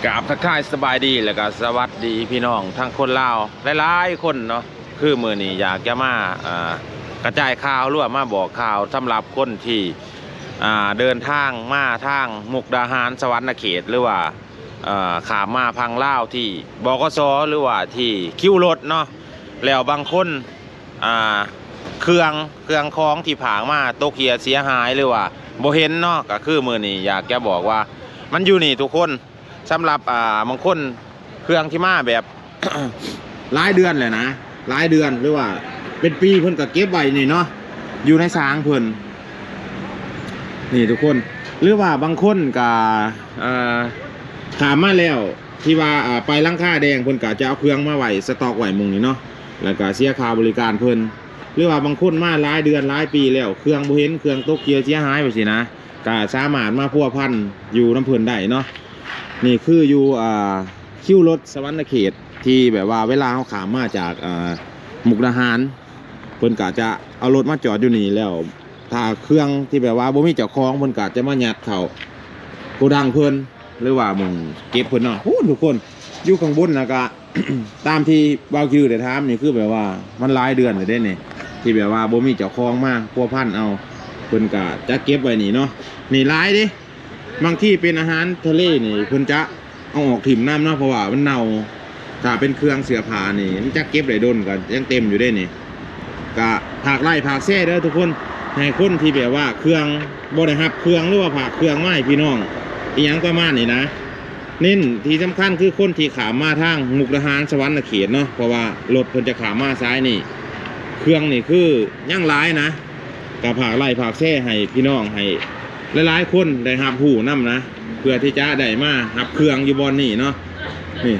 ກາບທັກທາຍສະບາຍດີ ແລະກະສະຫວັດດີພີ່ນ້ອງທັງຄົນລາວຫຼາຍໆຄົນເນາະ. ຄືມື້ນີ້ຢາກຈະມາ ອ່າ ກະຈາຍຂ່າວ ຫຼືວ່າມາບອກຂ່າວສຳລັບຄົນທີ່ ອ່າ ເດີນທາງມາທາງມຸກດາຫານ ສະຫວັນນະເຂດ ຫຼືວ່າ ອ່າ ຂ້າມມາຝັ່ງລາວທີ່ ບຂສ ຫຼືວ່າທີ່ຄິວລົດເນາະ. ແລ້ວບາງຄົນ ອ່າ ເຄື່ອງ ເຄື່ອງຂອງທີ່ຝາກມາຕົກເຫື່ອເສຍຫາຍ ຫຼືວ່າບໍ່ເຫັນເນາະ. ກະຄືມື້ນີ້ຢາກຈະບອກວ່າມັນຢູ່ນີ້ທຸກຄົນ. ສຳລັບ ອ່າ ບາງຄົນເຄື່ອງທີ່ມາແບບ ຫຼາຍເດືອນແລ້ວນະ ຫຼາຍເດືອນ ຫຼືວ່າເປັນປີ ເພິ່ນກະເກັບໄວ້ນີ້ເນາະ ຢູ່ໃນສາງເພິ່ນ ນີ້ທຸກຄົນ. ຫຼືວ່າບາງຄົນກະ ເອີ ຂ້າມມາແລ້ວ ທີ່ວ່າ ອ່າ ໄປຫຼັງຄາແດງ ເພິ່ນກະຈະເອົາເຄື່ອງມາໄວ້ ສະຕັອກໄວ້ໝ່ອງນີ້ເນາະ ແລ້ວກະເສຍຄ່າບໍລິການເພິ່ນ. ຫຼືວ່າບາງຄົນມາຫຼາຍເດືອນຫຼາຍປີແລ້ວ ເຄື່ອງບໍ່ເຫັນ ເຄື່ອງຕົກເຫື່ອເສຍຫາຍ ແບບຊີ້ນະ ກະສາມາດມາພົວພັນຢູ່ນຳເພິ່ນໄດ້ເນາະ. ນີ້ຄືຢູ່ ອ່າ ຄິວລົດສະຫວັນນະເຂດ ທີ່ແບບວ່າເວລາເຮົາຂ້າມມາຈາກ ອ່າ ມຸກດາຫານ ເພິ່ນກະຈະເອົາລົດມາຈອດຢູ່ນີ້ ແລ້ວຖ້າເຄື່ອງທີ່ແບບວ່າບໍ່ມີເຈົ້າຂອງ ເພິ່ນກະຈະມາຍັດເຂົ້າໂກດັງເພິ່ນ ຫຼືວ່າໝ່ອງເກັບເພິ່ນເນາະ. ໂອ້ ທຸກຄົນ ຢູ່ຂ້າງບົນນະກະ ຕາມທີ່ບ່າວຄິວໄດ້ຖາມນີ້ ຄືແບບວ່າມັນຫຼາຍເດືອນແລ້ວເດ້ນີ້ ທີ່ແບບວ່າບໍ່ມີເຈົ້າຂອງມາພົວພັນເອົາ ເພິ່ນກະຈະເກັບໄວ້ນີ້ເນາະ. ນີ້ຫຼາຍເດ້ ບາງທີເປັນອາຫານທະເລນີ້ ເພິ່ນຈະເອົາອອກຖິ້ມນຳເນາະ ເພາະວ່າມັນເນົ່າ. ຖ້າເປັນເຄື່ອງເສື້ອຜ້ານີ້ ມັນຈັກເກັບໄດ້ດົນ ກະຍັງເຕັມຢູ່ເດ້ນີ້. ກະຝາກໄລ້ຝາກແຊເດີທຸກຄົນ ໃຫ້ຄົນທີ່ແບບວ່າເຄື່ອງ ບໍ່ໄດ້ຮັບເຄື່ອງ ຫຼືວ່າຝາກເຄື່ອງມາໃຫ້ພີ່ນ້ອງ ອີ່ຫຍັງປະມານນີ້ນະ. ເນັ້ນທີ່ສຳຄັນຄືຄົນທີ່ຂ້າມມາທາງມຸກດາຫານ ສະຫວັນນະເຂດເນາະ ເພາະວ່າລົດເພິ່ນຈະຂ້າມມາສາຍນີ້ ເຄື່ອງນີ້ຄືຍັງຫຼາຍນະ. ກະຝາກໄລ້ຝາກແຊໃຫ້ພີ່ນ້ອງ ໃຫ້ຫຼາຍໆຄົນໄດ້ຮັບຮູ້ນຳນະ ເພື່ອທີ່ຈະໄດ້ມາຮັບເຄື່ອງຢູ່ບ່ອນນີ້ເນາະ. ນີ້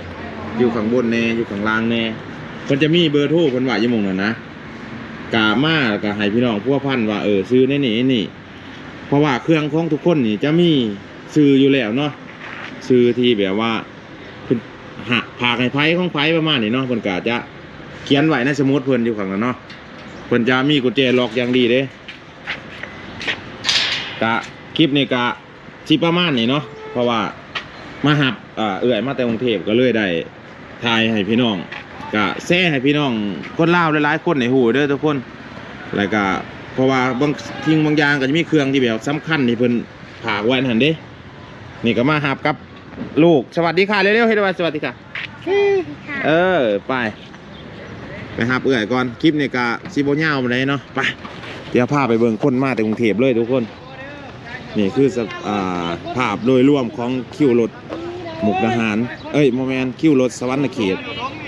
ຢູ່ຂ້າງບົນແດ່ ຢູ່ຂ້າງລ່າງແດ່ ເພິ່ນຈະມີເບີໂທເພິ່ນໄວ້ຢູ່ໝ່ອງນັ້ນນະ. ກະມາ ແລ້ວກະໃຫ້ພີ່ນ້ອງພົວພັນວ່າ ເອີ ຊື່ໃນນີ້ ໃນນີ້ ເພາະວ່າເຄື່ອງຂອງທຸກຄົນນີ້ຈະມີຊື່ຢູ່ແລ້ວເນາະ ຊື່ທີ່ແບບວ່າເພິ່ນ ຫາ ຝາກໃຫ້ໃຜຂອງໃຜປະມານນີ້ເນາະ ເພິ່ນກະຈະຂຽນໄວ້ໃນສະໝຸດເພິ່ນຢູ່ຂ້າງນັ້ນເນາະ. ເພິ່ນຈະມີກຸນແຈລັອກຢ່າງດີເດ້. ກະຄລິບນີ້ກະຊິປະມານນີ້ເນາະ ເພາະວ່າມາຮັບ ເອີ ເອື້ອຍມາແຕ່ກຸງເທບ ກະເລີຍໄດ້ ຖ່າຍໃຫ້ພີ່ນ້ອງ ກະແຊໃຫ້ພີ່ນ້ອງຄົນລາວຫຼາຍໆຄົນໄດ້ຮູ້ເດີທຸກຄົນ. ແລ້ວກະເພາະວ່າບາງສິ່ງບາງຢ່າງກະຈະມີເຄື່ອງທີ່ແບບສຳຄັນທີ່ເພິ່ນຝາກໄວ້ຫັ້ນເດ້. ນີ້ກະມາຮັບກັບລູກ ສະຫວັດດີຄ່ະ ເລັວໆ ເຮັດວ່າສະຫວັດດີຄ່ະ. ເອີ ໄປ ໄປຮັບເອື້ອຍກ່ອນ. ຄລິບນີ້ກະຊິບໍ່ຍາວປານໃດເນາະ. ໄປ ດຽວພາໄປເບິ່ງຄົນມາແຕ່ກຸງເທບເລີຍທຸກຄົນ. ນີ້ຄືສະ ອ່າ ພາບໂດຍລວມຂອງຄິວລົດມຸກດາຫານ ເອີຍ ບໍ່ແມ່ນ ຄິວລົດສະຫວັນນະເຂດ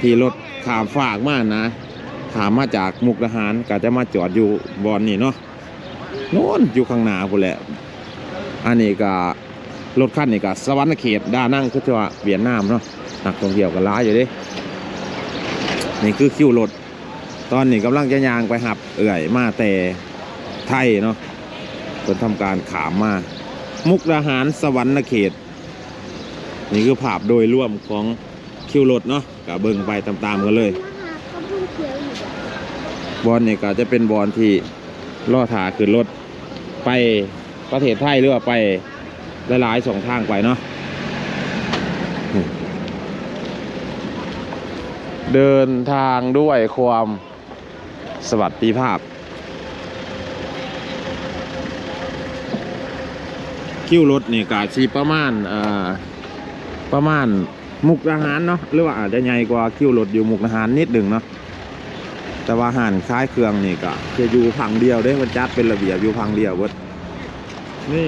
ທີ່ລົດຂ້າມຟາກມານະ ຂ້າມມາຈາກມຸກດາຫານ ກະຈະມາຈອດຢູ່ບ່ອນນີ້ເນາະ ໂນ້ນ ຢູ່ຂ້າງໜ້າພຸ້ນແຫຼະ. ອັນນີ້ກະ ລົດຄັນນີ້ກະສະຫວັນນະເຂດ ດານັງ ຄືວ່າຫວຽດນາມເນາະ ນັກທ່ອງທ່ຽວກະຫຼາຍຢູ່ເດ້. ນີ້ຄືຄິວລົດ ຕອນນີ້ກຳລັງຈະຍ່າງໄປຮັບເອື້ອຍມາແຕ່ໄທເນາະ ເພິ່ນທຳການຂ້າມມາມຸກດາຫານ ສະຫວັນນະເຂດ. ນີ້ຄືພາບໂດຍລວມຂອງຄິວລົດເນາະ ກະເບິ່ງໄປຕາມໆກັນເລີຍ. ບ່ອນນີ້ກະຈະເປັນບ່ອນທີ່ລໍຖ້າຂຶ້ນລົດໄປປະເທດໄທ ຫຼືວ່າໄປຫຼາຍໆຊ່ອງທາງໄປເນາະ. ເດີນທາງດ້ວຍຄວາມ ສະຫວັດດີພາບ. ຄິວລົດນີ້ກະຊິປະມານ ເອີ ປະມານມຸກດາຫານເນາະ ຫຼືວ່າອາດຈະໃຫຍ່ກວ່າຄິວລົດຢູ່ມຸກດາຫານນິດໜຶ່ງເນາະ. ແຕ່ວ່າຮ້ານຂາຍເຄື່ອງນີ້ກະຈະຢູ່ຝັ່ງດຽວເດ້ ເພິ່ນຈັດເປັນລະບຽບຢູ່ຝັ່ງດຽວເບິດ. ນີ້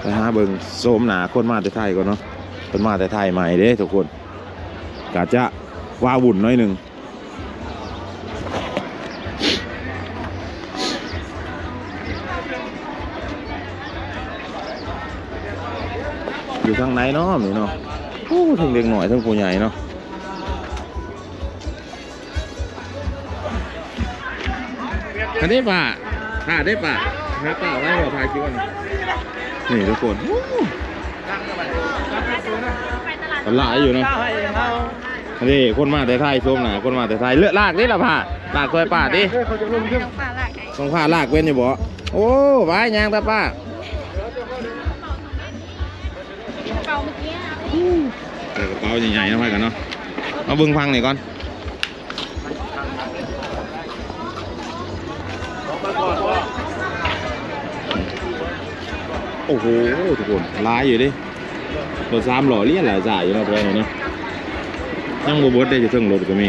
ໄປຫາເບິ່ງໂສມໜ້າຄົນມາແຕ່ໄທກ່ອນເນາະ. ເພິ່ນມາແຕ່ໄທໃໝ່ເດ້ທຸກຄົນ ກະຈະວ້າວຸ້ນໜ້ອຍໜຶ່ງ. ຢູ່ທາງໃນເນາະນີ້ເນາະ. ໂອ້ ທັງເດັກນ້ອຍທັງຜູ້ໃຫຍ່ເນາະ. ອັນນີ້ປາ ປາເດ້ປາ ຫາປາໄວ້ບໍ່ ຖ່າຍຄລິບອັນນີ້. ນີ້ທຸກຄົນ ໂອ້ ຫຼາຍຢູ່ເນາະ. ອັນນີ້ຄົນມາແຕ່ໄທ ໂຊມໜ້າຄົນມາແຕ່ໄທ. ເລືອກລາກເດ້ລະພາ ລາກຊ່ວຍປາເດ້. ເອີ ເຂົາຈະລົງເທິງ ຂອງພາລາກເປັນຢູ່ບໍ່? ໂອ້ ໄປຍ່າງຕາປ້າ ໃສ່ກະເປົາໃຫຍ່ໆເນາະ ໃຜກັນເນາະ. ມາເບິ່ງຝັ່ງນີ້ກ່ອນ. ໂອ້ໂຫ ທຸກຄົນ ຫຼາຍຢູ່ເດ້. ລົດສາມລໍ້ລຽນຫຼາຍສາຍຢູ່ເນາະ ແຖວນີ້ເນາະ. ຍັງບໍ່ເບິດເດ້ ຢູ່ເທິງລົດກໍມີ.